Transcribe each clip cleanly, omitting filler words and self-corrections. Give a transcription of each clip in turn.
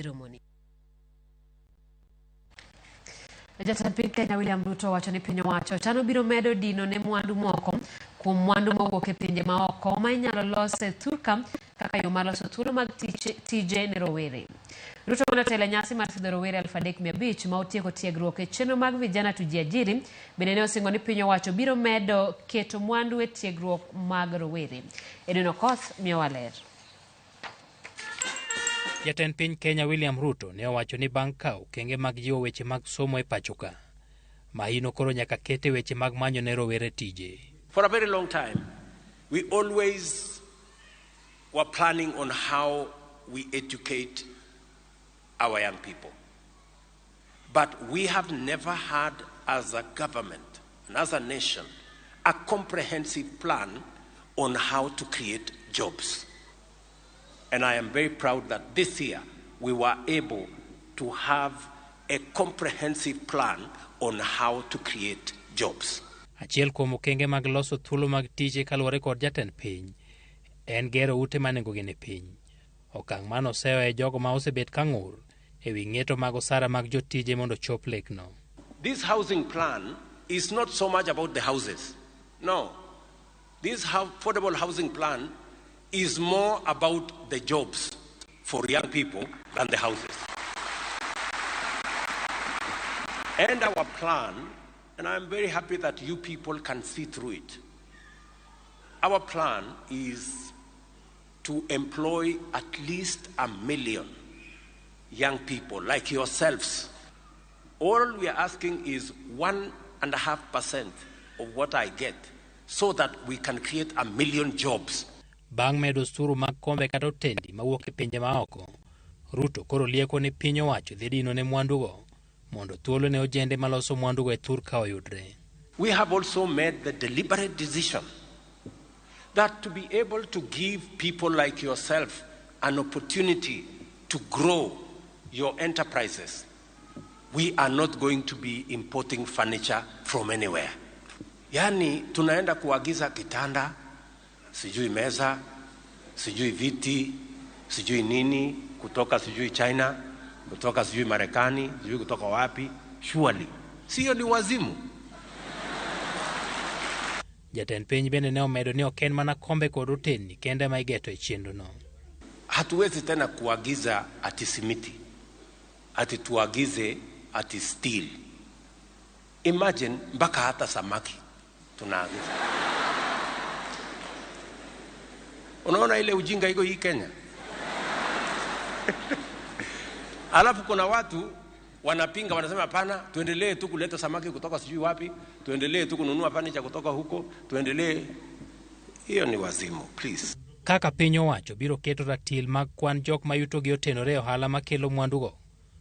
Romoni. Jatend piny Kenya William Ruto owacho ni piny owacho chano biro medo dino ne mwandu moko kuom mwandu mowuok e pinje maoko ma inyalo los e thurka kaka yo mar loso thuolo mag tije ne rowere. Ruto mane otelo e nyasi mar sidho rowere 3,500 ma otieko tiegruok e chenro mag Vijana Tujiajiri bende ne osingo ni piny owacho biro medo keto mwandu e tiegruok mag rowere. Edwin Okoth miyowa ler. Jatend piny Kenya William Ruto ne owacho ni bang' kawo okenge mag jiwo weche mag somo e pachoka, mahino koro nyaka ket e weche mag manyo ne rowere tije. For a very long time, we always were planning on how we educate our young people. But we have never had, as a government and as a nation, a comprehensive plan on how to create jobs. And I am very proud that this year we were able to have a comprehensive plan on how to create jobs. Achiel kuom okenge mag loso thuolo mag tije kaluwore kod jatend piny en gero ute ma nengogi ni piny. Okang' mano oseyo e jogo ma osebet ka ng'ur e wi ng'eto mag osara mag jotije mondo ochop lekno. This housing plan is not so much about the houses. No. This affordable housing plan is more about the jobs for young people than the houses. And our plan, and I'm very happy that you people can see through it. Our plan is to employ at least 1 million young people like yourselves. All we are asking is 1.5% of what I get so that we can create 1 million jobs. Bang' medo osuru mag kombe kata otendi mawuok e pinje maoko, Ruto koro lieko ni piny owacho dhi dino ne mwandugo mondo thuolo ne ojende maloso mwandugo e thurka oyudre. We have also made the deliberate decision that to be able to give people like yourself an opportunity to grow your enterprises, we are not going to be importing furniture from anywhere. Yani tunaenda kuagiza kitanda, sijui meza, sijui viti, sijui nini, kutoka sijui China, kutoka sijui Marekani, sijui kutoka wapi. Surely, sio ni wazimu? Jatend piny bende ne omedo ni ok en mana kombe kod otendni kende ma igeto e chenrono. Hatuwezi tena kuagiza ati simiti, ati tuagize ati steel. Imagine mpaka hata samaki tunaagiza. Unaona ile ujinga iko hii Kenya? Alafu kuna watu wanapinga, wanasema hapana, tuendelee tu kuleta samaki kutoka sijui wapi, tuendelee tu kununua furniture kutoka huko, tuendelee. Hiyo ni wazimu, please. Kaka piny owacho biro keto ratil mag kwan jok ma yutogi otenore e ohala makelo mwandugo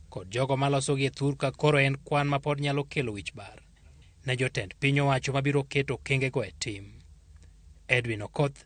kod jogo malosogi e thurka koro en kwan ma pod nyalo kelo wich bar ne jotend piny owacho mabiro keto okengego e tim. Edwin Okoth,